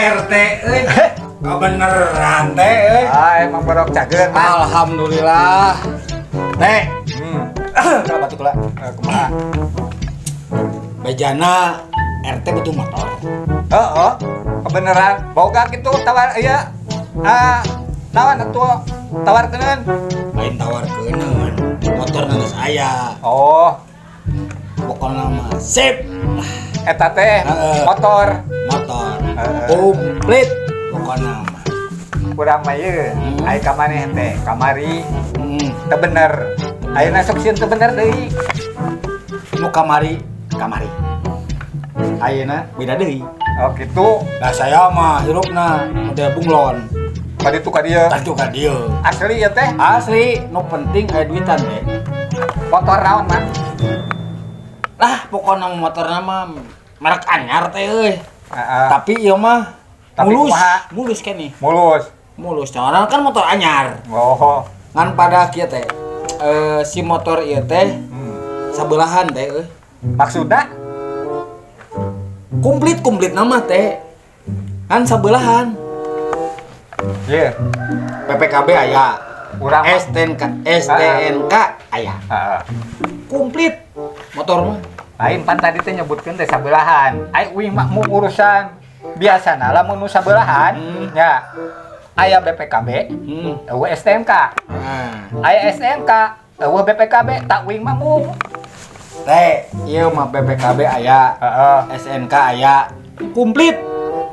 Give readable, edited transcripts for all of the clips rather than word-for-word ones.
RT euy. Kabeneran teh euy. Ah, emang borok cager mah. Alhamdulillah. Teh, kalau batuk lah. Eh, kumaha? Bejana RT butuh motor. Heeh. Kebeneran boga kitu tawar ieu. Ah, naon atuh tawarkeun? Lain tawarkeuneun. Motor geus aya. Oh, Pokokna mah sip. Eta teh Heeh. motor. Motor. Heeh. Komplit pokokna mah. Kurang mah ieu. Ai ka maneh teh kamari teu bener. Ayeuna sok sieun teu bener deui. Nu kamari kamari. Ayeuna beda deui. Oh, gitu. Lah, saya mah hirupna model bunglon. Ka ditu ka dieu. Tah ka dieu. Asli ya teh? Asli, nu penting aya duitan teh. Motor naon, Mang? Lah, pokokna motorna mah merek anyar teh euy. Heeh. Tapi ieu mah Tapi mulus, kumaha? Mulus keneh. Mulus. Mulus. Soalnya kan motor anyar. Oh. Ngan pada kieu teh. Eh, si motor ieu teh sabelahan teh euy. Maksudna? Komplit komplit nama teh. Kan sabelahan. Ieu. PPKB aya. Urang mah. STNK STNK aya. Heeh. Komplit motor mah. Lain, pan tadi teh nyebutkeun teh sabelahan. Ai uing mah mau urusan biasana lamun nu sabelahan nya aya BPKB, euweuh STNK. Nah, Aya STNK, euweuh BPKB, tak uing mah mung. Teh, ieu mah BPKB aya, SNK aya. Komplit.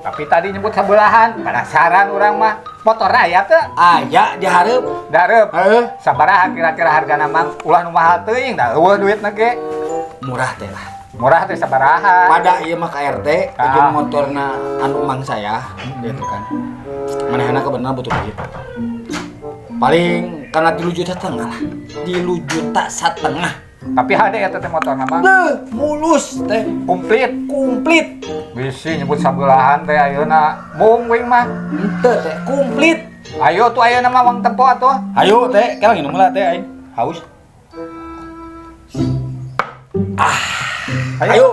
Tapi tadi nyebut sabelahan, penasaran urang mah. Motor aya teu? Aya di hareup. Dareup. Heeh. Sabaraha kira-kira hargana, Mang? Ulah nu mahal teuing, da euweuh duitna ge. Murah teh lah. Murah teh sabaraha? Pada ieu mah ka RT, jeung motorna anu mang saya gitu kan. Manehna kebenaran butuh duit. Paling karena 3,5 juta lah. 3,5 juta. Tapi hade eta teh motorna, Mang? Beuh, mulus teh. Komplit. Komplit. Bisi nyebut sabelahan teh ayeuna. Mung uing mah. Henteu teh, komplit. Ayo tuh ayeuna mah wang tempo atuh. Ayo teh, kela nginum lah teh aing. Haus. Ah. Ayo. Ayo.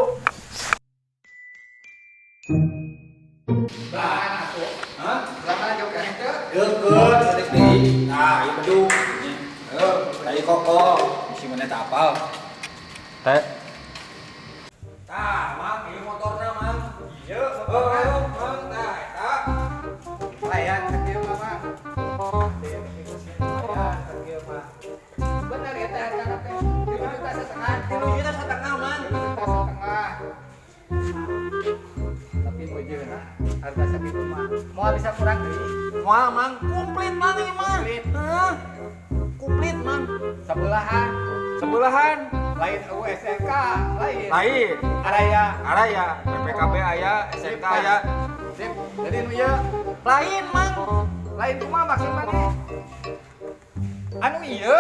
Hah? Deukeut saeutik deui. Nah, ieu bedug. Heuh, tai koko, bisi maneh teu apal. Teh. Tah, Mang, ieu motorna, Mang. Ieu Heuh, Mang, tah eta. Layan sakieu mah, Mang. Layan sakieu mah. Bener ya teh hargana teh 3,5 juta? 3,5 juta, Mang. 3,5 juta. Tapi meujeuhna harga sakitu mah. Moal bisa kurang deui? Moal, Mang, komplit Mang ieu mah. Komplit. Heuh. Komplit, Mang. Sebelahan. Sebelahan. Lain euweuh STNK, lain. Lain. Araya. Araya, BPKB aya, SNK aya. Sip. Jadi nu ieu Lain, Mang. Lain kumaha maksud maneh? Anu ieu?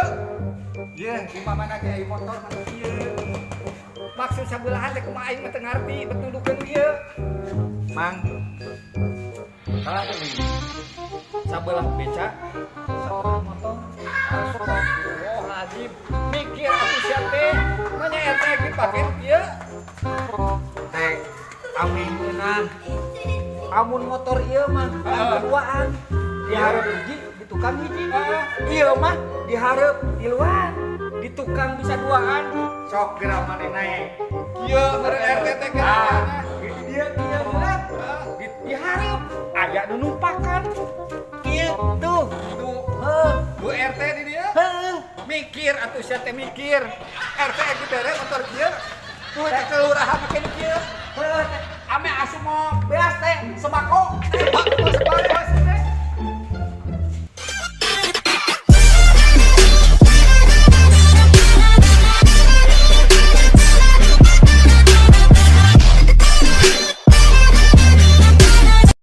Ieu di mana ge aya motor anu ieu. Maksud sabelahan teh kumaha, aing mah teu ngarti, betul ieu. Mang. Salah tuh ini. Sabelah beca, sabelah motor. Astagfirullahaladzim. Mikir atuh sia teh. Manya RT dipake ieu? Teh, ameh meunang. Amun motor ieu mah duaan. Dihareup hiji, di tukang hiji. Ieu mah dihareup tiluan. Di tukang bisa duaan. Sok geura maneh naik. Kieu meureun RT teh geura. Ah, di dia kieu heula. Di dihareup aya nu numpakan. Kieu tuh. Tuh, Heuh. Bu RT di dieu. Heuh. Mikir atuh sia teh mikir. RT ge bere motor kieu. Tuh ke kelurahan make nu kieu. Heuh, teh. Ame asup mau beas teh, sembako. Sembako, sembako.